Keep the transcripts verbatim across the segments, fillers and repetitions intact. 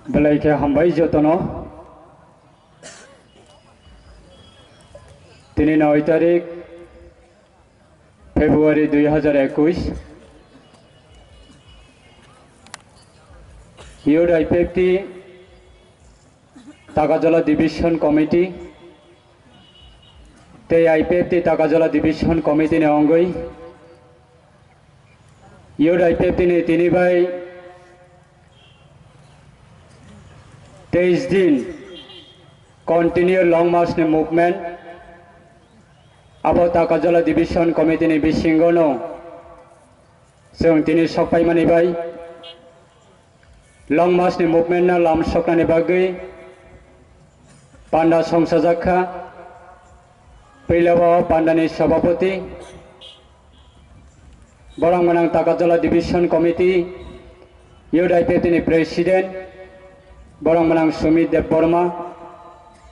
Belai khe hambai jotono. Tini noi tarik February dui hazar ekush. Youth I P F T Takajala Division Committee tei I P F T Takajala Division Committee ni ongwi Youth I P F T ni tini bai teis din continue long march ni movement abo Takajala Division Committee ni bisingo no chwng tini sok paimani bai long march ni movement no lam soknani bagwi panda songsajak kha. Puila o panda ni sabhapati, borok gwnang Takajala Division Committee, Youth I P F T ni President, borok gwnang Sumit Debbarma,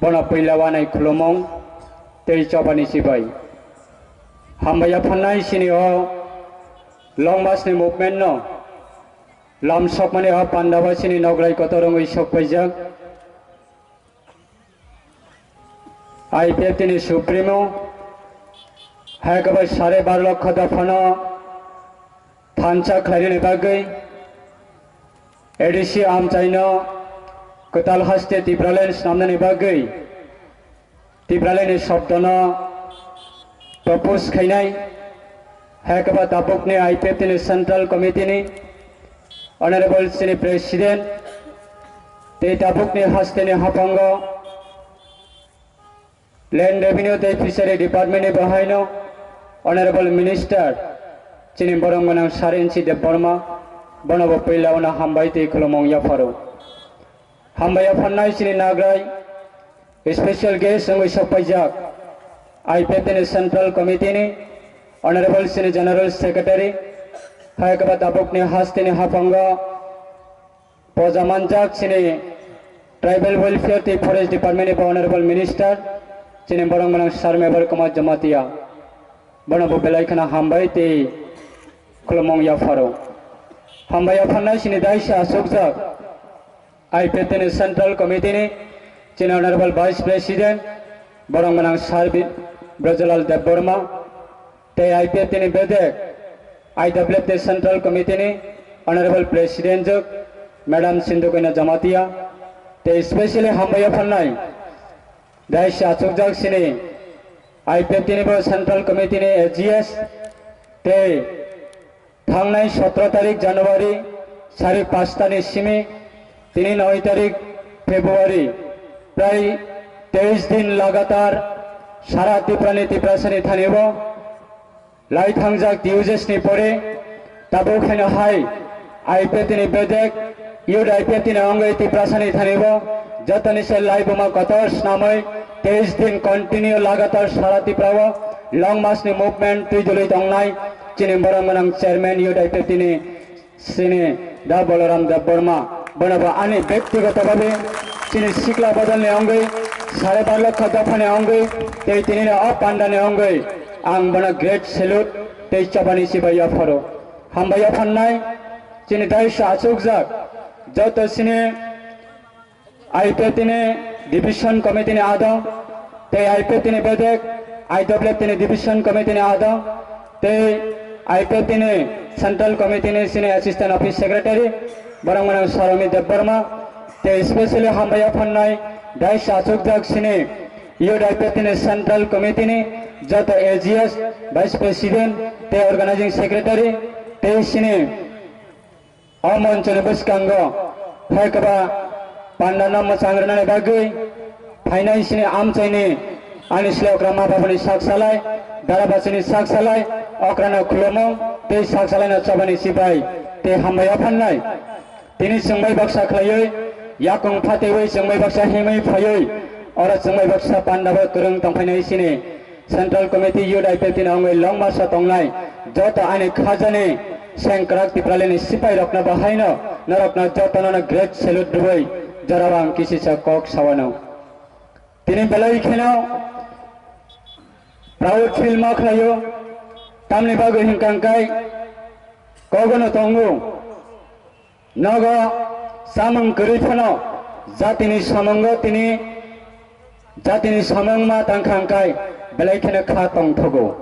bono puila o ani khulumung tei chobani chibai. Hambai yapharnai chini o long march ni movement no lam sokmani o panda bai chini nograi kotor wngwi sok paijak. I P F T ni Supremo hai khe bai sare bar lokho dophano thansa khlainani bagwi A D C amchaino kwtal haste Tipraland snamnani bagwi Tipraland ni shobdono propose khainai. Hai khe ba tabukni I P F T ni Central Committee ni Honorable chini President tei tabukni hasteni haphango Land Revenue tei Fishery Department ni bahaino Honorable Minister chini borok gwnang Sir N C Debbarma, bono bo puila o no hambai tei khulumung yapharo. Hambai yapharnai chini nagrai special guest wngwi sokpaijak I P F T ni Central Committee ni Honorable chini General Secretary, hai khe ba tabukni hasteni haphango poja manjak chini Tribal Welfare tei Forest Department ni Honorable Minister chini borok gwnang Sir Mebar Kumar Jamatia, bono bo belai kheno hambai tei khulumung yapharo. Hambai yapharnai chini daisa achukjak I P F T ni Central Committee ni chini Honorable Vice President, borok gwnang Sir Bi-, Brajalal Debbarma, tei I P F T ni bedek I W F ni Central Committee ni Honorable President jwk Madam Sindhu Kanya Jamatia, tei specially hambai yapharnai daisa achukjak chini I P F T ni bo Central Committee ni A G S tei thangnai sotro tarik January sari pasta ni simi tini noi tarik February prai teis din lagatar sara Tripura ni Tiprasa ni thani bo lai thangjak T U J S ni pore tabuk haino hai I P F T ni bedek, Youth I P F T ni ongwi Tiprasa ni thani bo jotoni se lai buma kotor snamwi teis din continue lagatar sara Tripura o long march ni movement twi dului tongnai chini borok gwnang chairman Youth I P F T ni chini da Balaram Debbarma, bono bo ani bektigoto bhabe chini sikla bodol ni ongwi sare bar lokho dopha ni ongwi tei tini ni o panda ni ongwi ang bono great salute tei chobani chibai yapharo. Hambai yapharnai chini daisa achukjak joto chini I P F T ni Division Committee ni adong tei I P F T ni bedek I W F T ni Division Committee ni adong tei I P F T ni Central Committee ni chini Assistant Office Secretary borok gwnang Saromi Debbarma tei specially hambai yapharnai daisa achukjak chini Youth I P F T ni Central Committee ni joto A G S, Vice President tei Organizing Secretary tei chini o monchoni bwskango hai khe ba pandano mwchang rwnani bagwi phainai chini amchaini ani sle okra ma babani sak salai, dara bachini sak salai, okrano khulumung tei sak salaino chobani chibai tei hambai yapharnai. Tini chwng bai baksa khlaiwi yakung phatwi chwng bai baksa himwi phaiwi oro chwng bai baksa pandabo kwrwng tongphainai chini Central Committee Youth I P F T ni ongwi long march o tongnai joto ani khajani sengkrak Tipralini sipai rokno bo haino norokno jotono no great salute rwui jorao ang kisisa kok sawano. Tini belai kheno proud feel ma khlaio, tamni bagwi hinkha hwnkhe kogono tongo. Nogo Samung kwrwi phano jatini samungo tini jatini samung ma tangkha hwnkhe belai kheno kha tongthogo.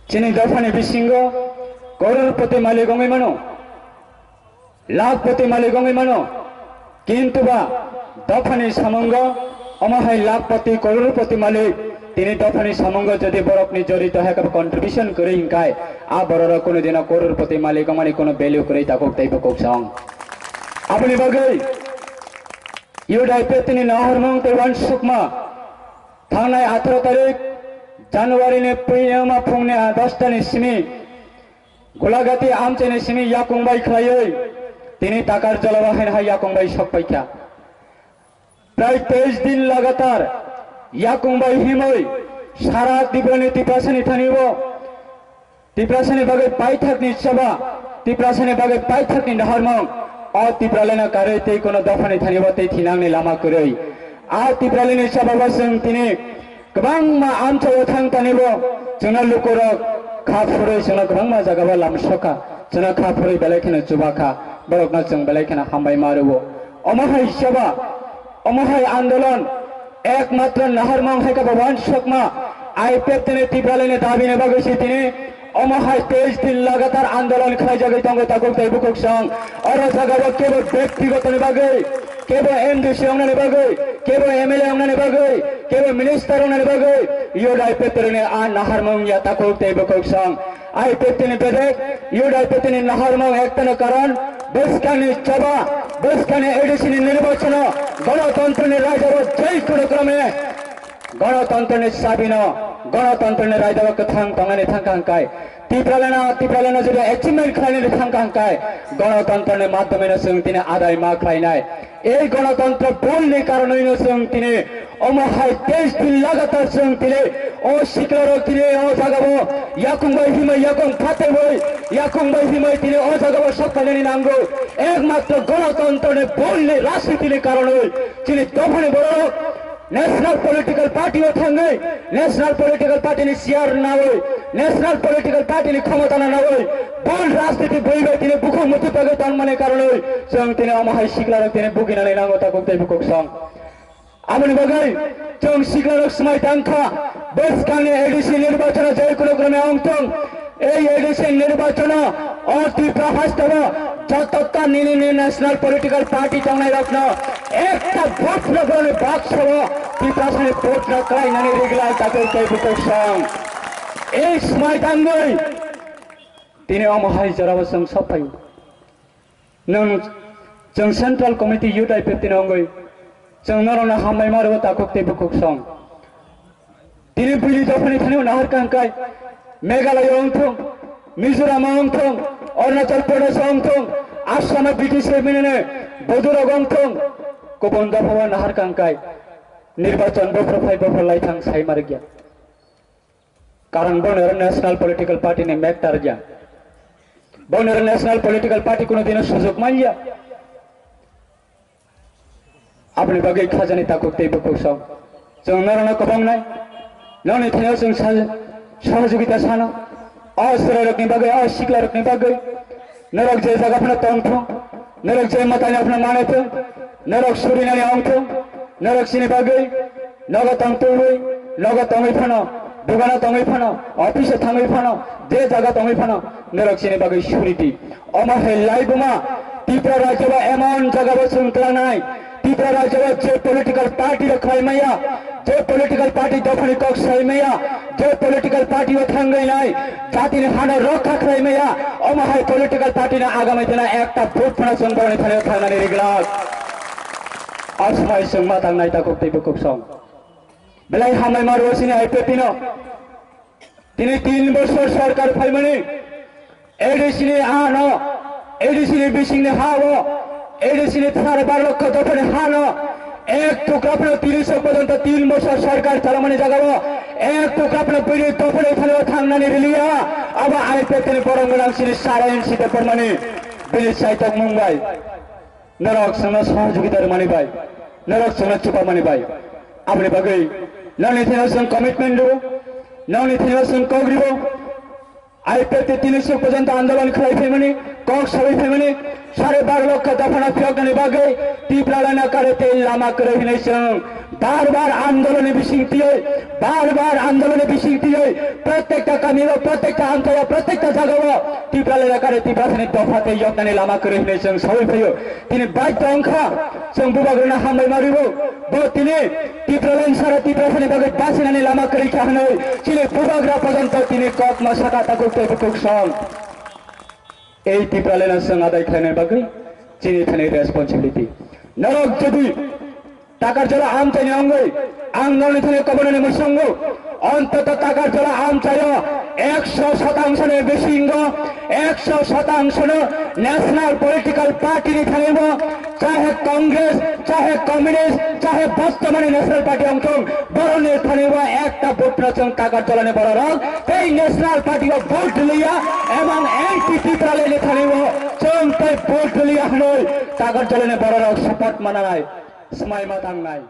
Chini dophani bisingo kororpoti malik wngwi mano, lakhpoti malik wngwi mano, kintu ba dophani samungo omo hai lakhpoti, kororpoti malik tini dophani samungo jodi borokni jorito hai khe contribution kwrwi hwnkhe a bororok kunu dino kororpoti malik wngmani kunu value kwrwi takhuk tei bukhuk song. Aboni bagwi U D I P tini nahormung tei uansukma thangnai atharo tarik January ni puila phungni dosta ni simi Gulagati amchaini simi yakung bai khlaiwi tini Takar Jolawa haino hai yakung bai sok paikha. Prai teis din lagatar yakung bai himwi sara Tiprani Tiprasani thani o Tiprasani bagwi paithakni chaba, Tiprasani bagwi paithakni naharmung o Tipralino karwi tei kono dophani thani o tei thinangni lama kwrwi. A Tipralini chaba bo chwng tini kwbangma amchaio thang tanibo chwngno lukurok kha phurwi chwngno kwbangma jagao lamsokha, chwngno kha phurwi belai kheno chubakha, borokno chwng belai kheno hambai ma rwo. Omo hai seba, omo hai andolon ekmatro naharmung hai khe bo uansukma I P F T ni Tipralini dabini bagwi si tini omo hai teis din lagatar andolon khlaijagwi tongo takhuk tei bukhuk song. Oro jagao kebo bektigotoni bagwi, kebo M D C wngnani bagwi, kebo M L A wngnani bagwi, kebo minister wngnani bagwi U D I P ni a naharmung ya takhuk tei bukhuk song. I P F T ni bedek, U D I P ni naharmung ektano karon, bwskangni choba, bwskangni A D C ni nirbachono, gonotontroni raidao jai kuno krome, gonotontroni sabino, gonotontroni raidao kwthang tongnani thangkha hwnkhe, Tipralana, Tipralana jodi achievement khlainani thangkha hwnkhe, gonotontroni madhyomeno chwng tini adai ma khlainai. Ei gonotontro bhulni karonwino chwng tini omo hai teis din lagatar chwng tini o siklarok tini o jagao yakung bai himwi yakung phataiwi yakung bai himwi tini o jagao sokphainani nango. Ekmatro gonotontroni bhulni rajnitini karonwi chini dophani borok National Political Party o thangwi National Political Party ni chair nawi National Political Party ni khomota nawi bhul rajniti bui bai tini bukhuk muchupagwi tongmani karonwi chwng tini omo hai siklarok tini buginani nango takhuk tei bukhuk song. Aboni bagwi chwng siklarok swmai tangkha, bwskangni A D C nirbachono jai kuno krome wngthung. Ei A D C nirbachono o Tripura hasteo jototta nini nini national political party tongnairokno ekta vote rokni baksao Tiprasani vote rok khlainani rigla takhuk tei bukhuk song. Ei swmai tangwi tini omo hai jorao chwng sokphaio. Nwng chwng Central Committee Youth I P F T ni wngwi chwng norokno hambai ma rwo takhuk tei bukhuk song. Tini buini dophani thani o naharkha hwnkhe Meghalaya wngthung, Mizoram wngthung, Arunachal Pradesh wngthung, Assam B T C minene bodurok wngthung, kubun dophao naharkha hwnkhe nirbachon bophro phai bophro laithang sai ma rwkya. Karon bono oro national political party ni mek tarja. Bono oro national political party kuno dino sujok manya. Aboni bagwi khajani takhuk tei bukhuk song. Chwng norokno kwbang nai. Noni thani chwng sa-, sohojogita sano. O chwrairokni bagwi, o siklarokni bagwi. Norok je jaga phano tongthung, norok je mwtaino phano manaithung, norok surinani wngthung, norok chini bagwi nogo tongtwi, nogo tongwi phano, dogano tongwi phano, office o thangwi phano, je jaga tongwi phano, norok chini bagwi suridi. Omo hai laibuma Tripura rajyo ba emon jaga bo chwng twlangnai, Tripura rajyo o je political party rok khlai maya, je political party dophani kok sai maya, je political party o thangwi nai, jatini hano rokha khlai maya, omo hai political party no agami dina ekta vote phano chwng borokni thani thangnani riglak. Asmai chwng ma tangnai takhuk tei bukhuk song. Belai hambai ma rwo chini I P F T no. Tini tin bosor sorkar phaimani A D C ni ano, A D C ni bisingni ha o, A D C ni thar bar lokho dophani ha no, ek tukra phano tini sok porjonto tin bosor sorkar chalamani jaga o, ek tukra phano bini dophani thani o thangnani riliya, abo I P F T ni borok gwnang chini sara N C Debbarmani bini chaitok mung bai. Norok chwngno sohojogita rwmani bai, norok chwngno chupamani bai. Aboni bagwi nokni thani chwng commitment rwo, nokni thani chwng kok rwo. I P F T tini suk porjonto andolon khlai phaimani Kok sawi phaimani sare bar lokho dophano phiyoknani bagwi Tipraland kare tei lama kwrwi hinwi chwng bar bar andolonni bisingtwi, bar bar andolonni bisingtwi, protekta kamio, protekta anchalo, protekta jagao Tipraland kare Tiprasani dopha tei yoknani lama kwrwi hinwi chwng sawi phaio. Tini baidhyo wngkha chwng bubagrano hambai ma rwo. Bo tini Tipraland sara Tiprasani bagwi basinani lama kwrwi kha hwnwi chini bubagra pojonto tini kokma saka takhuk tei bukhuk song. Ei Tipralandno chwng adai khlainani bagwi chini thani responsibility. Norok jodi Takarjala amchaini wngwi ang norokni thani kobornani mwsongo, ontoto Takarjala amchaio ekso shatangsoni bisingo ekso shatangsoni national political party ni thani bo, chahe Congress, chahe Communist, chahe bortomani National Party wngthung, borokni thani bo ekta vote no chwng Takarjalani bororok tei National Party o vote rwliya, ebong N P Tipraland ni thani bo chwng tei vote rwliya hwnwi Takarjalani bororok support mananai, swmai ma tangnai.